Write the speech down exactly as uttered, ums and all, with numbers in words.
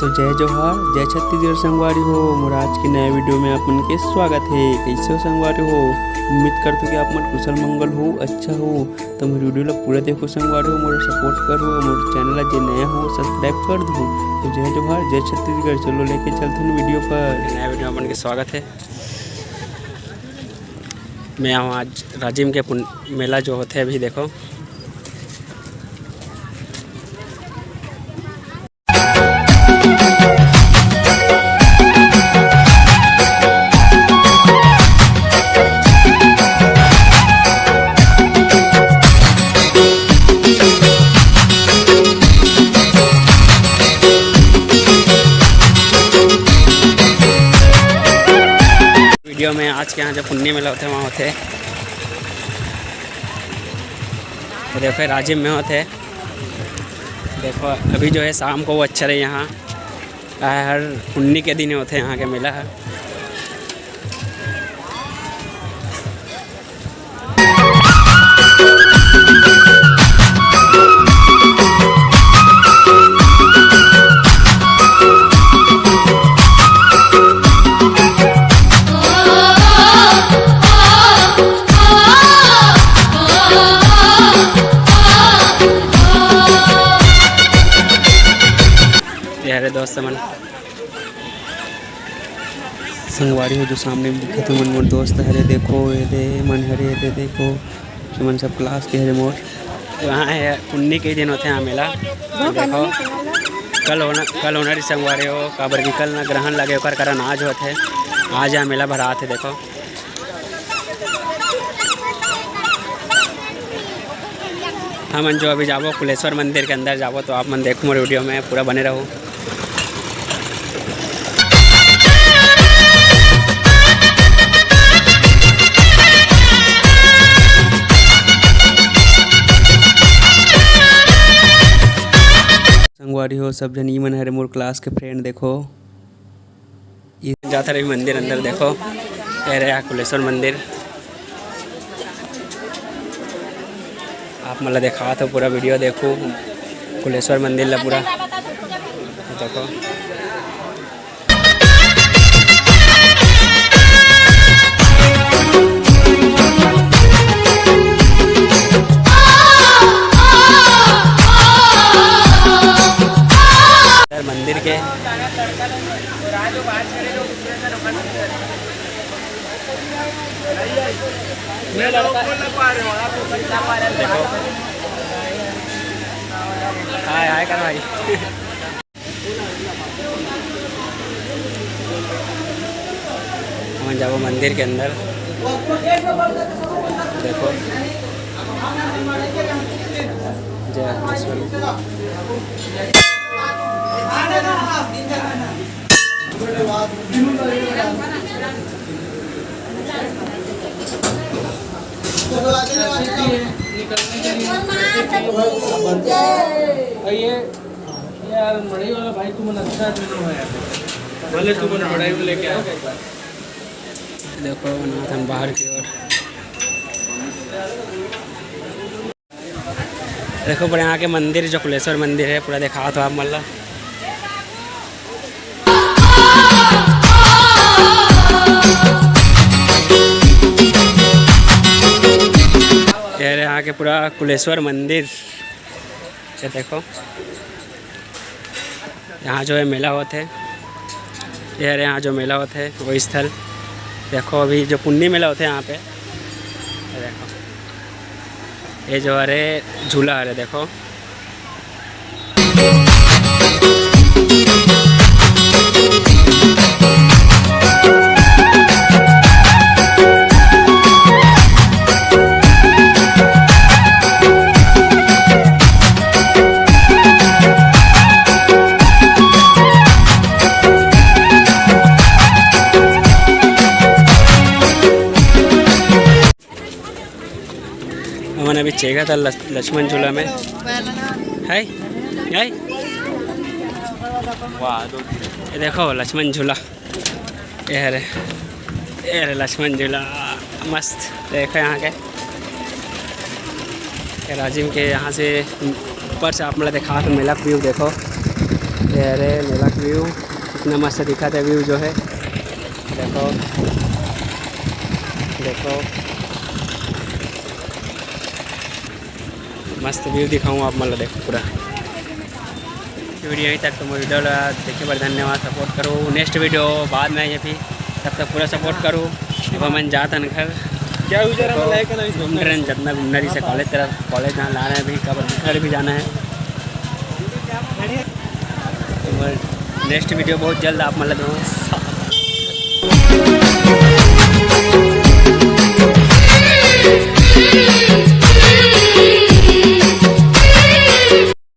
तो जय जोहार, जय छत्तीसगढ़ संगवारी हो। मोर आज के नया वीडियो में आप मन के स्वागत है। कैसे हो संगवारी हो? उम्मीद करथों कि आप मन कुशल मंगल हो, अच्छा हो। तो मोर वीडियो ला पूरा देखो संगवारी हो, मोर सपोर्ट करो, मोर चैनल ला जे नया हो सब्सक्राइब कर दो। तो जय जोहार, जय छत्तीसगढ़। चलो लेके चलथन वीडियो पर। नया वीडियो में आप मन के स्वागत है। मैं आया हूँ आज राजिम के पुन-, मेला जो होथे अभी देखो। वीडियो में आज के यहाँ जो पुन्नी मेला होथे, वहाँ होथे। तो देखो, राजिम में होथे। देखो, अभी जो है शाम को वो अच्छा रहे यहाँ। आ, हर पुन्नी के दिन होथे यहाँ के मेला ह। ये हरे दोस्त मन, संगवारी हो जो सामने में दिखत हे, मन मोर दोस्त हरे, देखो, ये दे, मन हरे, ये दे, देखो, ये मन सब क्लास के हरे मोर। वहाँ है पुन्नी के दिन होथे यहाँ मेला। देखो, कल होना, कल होना रही संगवारी हो, काबर कि कल ना ग्रहण लगे, ओकर कारण आज होथे, आज यहाँ मेला भरात हे। देखो, हमन जो अभी जाबो कुलेश्वर मंदिर के अंदर जाबो, तो आप मन देखो मोर वीडियो में पूरा बने रहो। संगवारी हो सब जन, ई मन हरे मोर क्लास के फ्रेंड। देखो, ये जात रही मंदिर अंदर। देखो, ये रहा कुलेश्वर मंदिर। आप मन ला देखात हो, पूरा वीडियो देखो कुलेश्वर मंदिर ला पूरा। देखो, मंदिर के देखो। हाय, हाय कर भाई। हमन जाबो मंदिर के अंदर। देखो। जय हनुमेश्वर। निकलने के लिए और ये यार, मड़ई वाला भाई, तुमन अच्छा आदमी हो यार, भले तुमन मड़ई में लेके आओ। देखो, बनात हन बाहर की ओर। देखो, बढ़िया के मंदिर, जो कुलेश्वर मंदिर है, पूरा देखात हो आप मन ला। ये रहे यहाँ के पूरा कुलेश्वर मंदिर। ये देखो, यहाँ जो है मेला होथे, ये हरे यहाँ जो मेला होथे वो स्थल। देखो, अभी जो पुन्नी मेला होथे यहाँ पे, ये देखो, ये जो हरे झूला हरे, देखो। हमन अभी चघत हन लस-, लक्ष्मण झूला में। हाय, हाय। ये देखो लक्ष्मण झूला। ये हरे, ये हरे लक्ष्मण झूला, मस्त। देखो यहाँ के, ये राजिम के, यहाँ से ऊपर से आप मतलब देखा तो मेला व्यू देखो। अरे, मेला के व्यू कितना मस्त दिखत हे, व्यू जो है, देखो, देखो, मस्त व्यू दिखाऊँ आप मन ला, देखो पूरा। वीडियो यहीं तक, तो मोर वीडियो ला देखे बर धन्यवाद। सपोर्ट करो, नेक्स्ट वीडियो बाद में ये भी, तब तक पूरा सपोर्ट करो। अब हमन जात हन घर। क्या हुई जरा, देखो, मैं लाइक करना इसको। घूम रहे हैं, जितना घूमना रही से कॉलेज तरफ, कॉलेज जाना, लाना है अभी, कब घर भी जाना है। तो नेक्स्ट वीडियो बहुत जल्द आप मन ला दूँ।